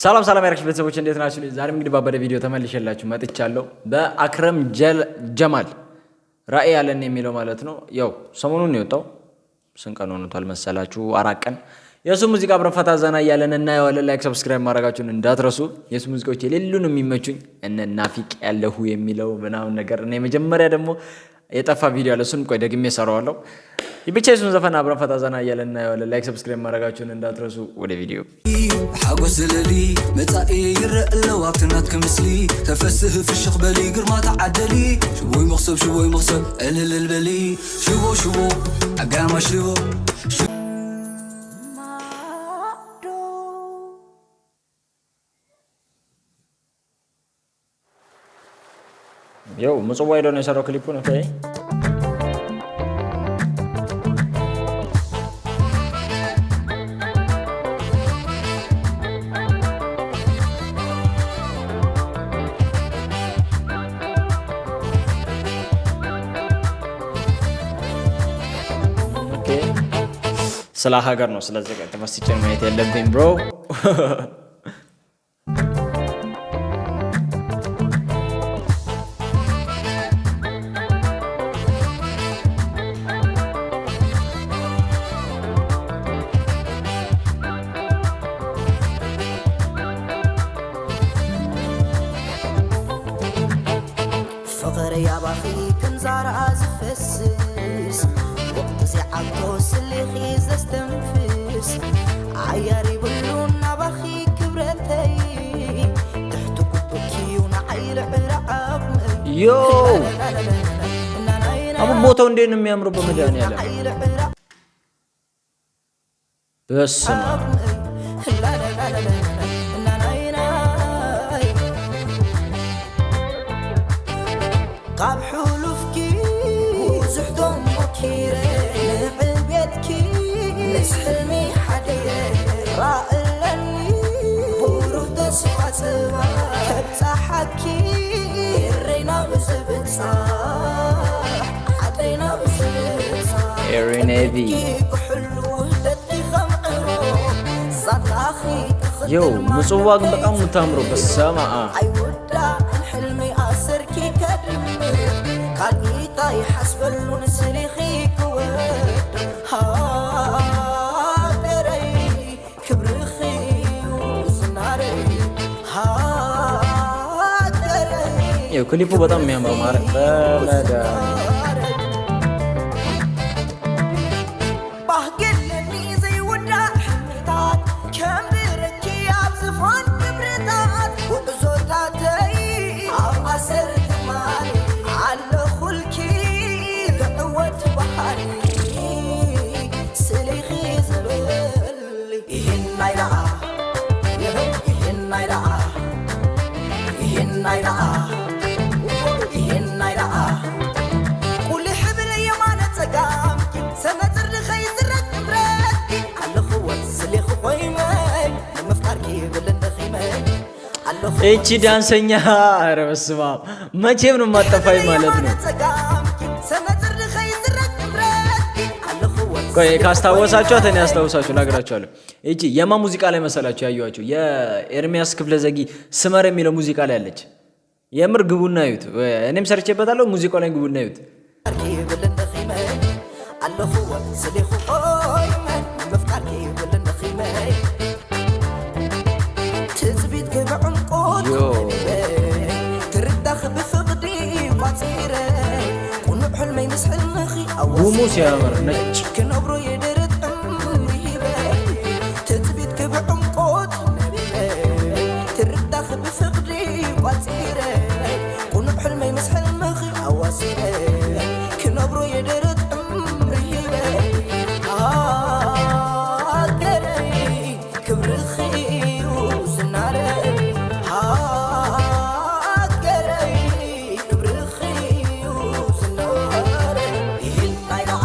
ሰላም ሰላም ያረክሽ ቤተሰቦች፣ እንዴት ናችሁ? ዛሬም እንግዲህ ባበደ ቪዲዮ ተመልሼላችሁ መጥቻለሁ። በአክረም ጀማል ራእይ ያለን የሚለው ማለት ነው። ያው ሰሞኑን ነው የወጣው። ስንት ቀን ሆኖታል መሰላችሁ? 4 ቀን። የእሱ ሙዚቃ አብረን ፈታ ዘና እያለን እናየዋለን። Like፣ subscribe ማድረጋችሁን እንዳትረሱ። የእሱ ሙዚቃዎች የሌሉን የሚመቹኝ እነ ናፊቅ ያለሁ የሚለው ምናምን ነገር እና የመጀመሪያ ደግሞ የጠፋ ቪዲዮ አለ። እሱን ቆይ ደግሜ እሰራዋለሁ። ብቻ የሱን ዘፈን አብረን ፈታ ዘና እያለን እናየዋለን። Like፣ subscribe ማድረጋችሁን እንዳትረሱ። ወደ ቪዲዮ። ሓጎስ ዘለሊ መጻኢ ይረአ ኣለዋ ኣብቲ ናትክ ምስሊ ተፈስህ ፍሽኽ በሊ ግርማ ተዓደሊ ሽቦይ መኽሰብ ሽቦይ መኽሰብ እልልል በሊ ሽቦ ሽቦ ዓጋማ ሽቦ። ማዶ። ያው ምጽዋ ሄዶ ነው የሰራው ክሊፑን። Okay. Okay፣ ስለ ሀገር ነው። ስለዚህ ተመስጬ ማየት ያለብኝ bro። ፍቕሪ ያባኺ ከም ዛርኣ ዝፈስስ ወቅቲ ዘይዓብቶ ስሊኺ ዘስተንፍስ ዓያር ይብሉ ናባኺ ክብረተይ ትሕቲ ጉበኪዩ ንዓይ ልዕሊ ዓቕመይ። Yo፣ አሁን ቦታው እንዴት ነው የሚያምረው! በመድኃኒዓለም፣ በስመ አብ! ካብ ሕሉፍኪ ብዙሕ ተሞኪረ ንዕቤትኪ ምስ ሕልሚ ሓደየ ራእለኒ ብሩህ ተስፋ ፅባ ከብፃሓኪ ረይና ብዝብፃሕ ዓደይና ብዝብፃሕ። ኤሪኔቪ። ክሕሉ ውህደትኪ ከምዕሮ ዛንታኺ። Yo፣ ምጽዋ ግን በጣም የምታምረው፣ በስመ አብ! ኣይውዳእን ሕልሚ ኣስርኪ ከድምር ካልኢታ ይሓስበሉ ንስሊኺ ክወድ ሃገረይ ክብርኺ ዝናረይ ሃገረይ። ያው ክሊፑ በጣም የሚያምረው ማለት በመድኃኒዓለም። ባህግለኒ ዘይውዳእ ሕልምታት ከም ብረኪ ኣብ ዝፋን ክብርታት ጉዕዞታተይ ኣብ ኣሰር ትማሪ ኣለኹልኪ ክዕወት ባህሪ ስሊኺ ዝብል ይህናይ ደኣ ይህናይ ደኣ ይህናይ ደኣ ይህናይ ደኣ ኩሉ ሕብሪ የማነ ፀጋምኪ ሰነፅር ንኸይዝረግ ንብረትኪ ኣለኽወት ስሊኺ ኮይመይ ንምፍቃርኪ ይብል እንደኺመይ ኣለኹ። እቺ ዳንሰኛ፣ ኧረ በስመ አብ፣ መቼም ነው የማጠፋኝ ማለት ነው። ፀጋምኪ ሰነፅር ንኸይዝረግ ንብረትኪ ኣለኽወት። ቆይ፣ ካስታወሳችኋት እኔ አስታውሳችሁ እነግራችኋለሁ። እቺ የማ ሙዚቃ ላይ መሰላችሁ ያዩዋቸው? የኤርሚያስ ክፍለ ዘጊ ስመር የሚለው ሙዚቃ ላይ አለች። የምር ግቡና እዩት። እኔም ሰርቼበታለሁ። ሙዚቃው ላይ ግቡና እዩት። ይብል እንደኺመይ ኣለኽወት ስሊኺ ኮይመይ ንምፍቃርኪ ይብል እንደኺመይ ትፅቢት ክብዕምቆት Yo. ትርዳኽ ብፍቕዲ ቋፂረ ቁኑዕ ሕልመይ ምስ ሕልምኺ ጉሙ ሲያምር ነጭ። ክነብሮ የደረት ዕምሪ ሂበ ትፅቢት ክብዕምቆት ነቢበ ትርዳኽ ብፍቕዲ ቋፂረ ቁኑዕ ሕልመይ ምስ ሕልምኺ ኣዋሲረ ክነብሮ የደረት ዕምሪ ሂበ ሃገረይ ክብርኺ እዩ ዝናረይ ሃገረይ ክብርኺ እዩ ዝናረይ ይህናይ ደኣ።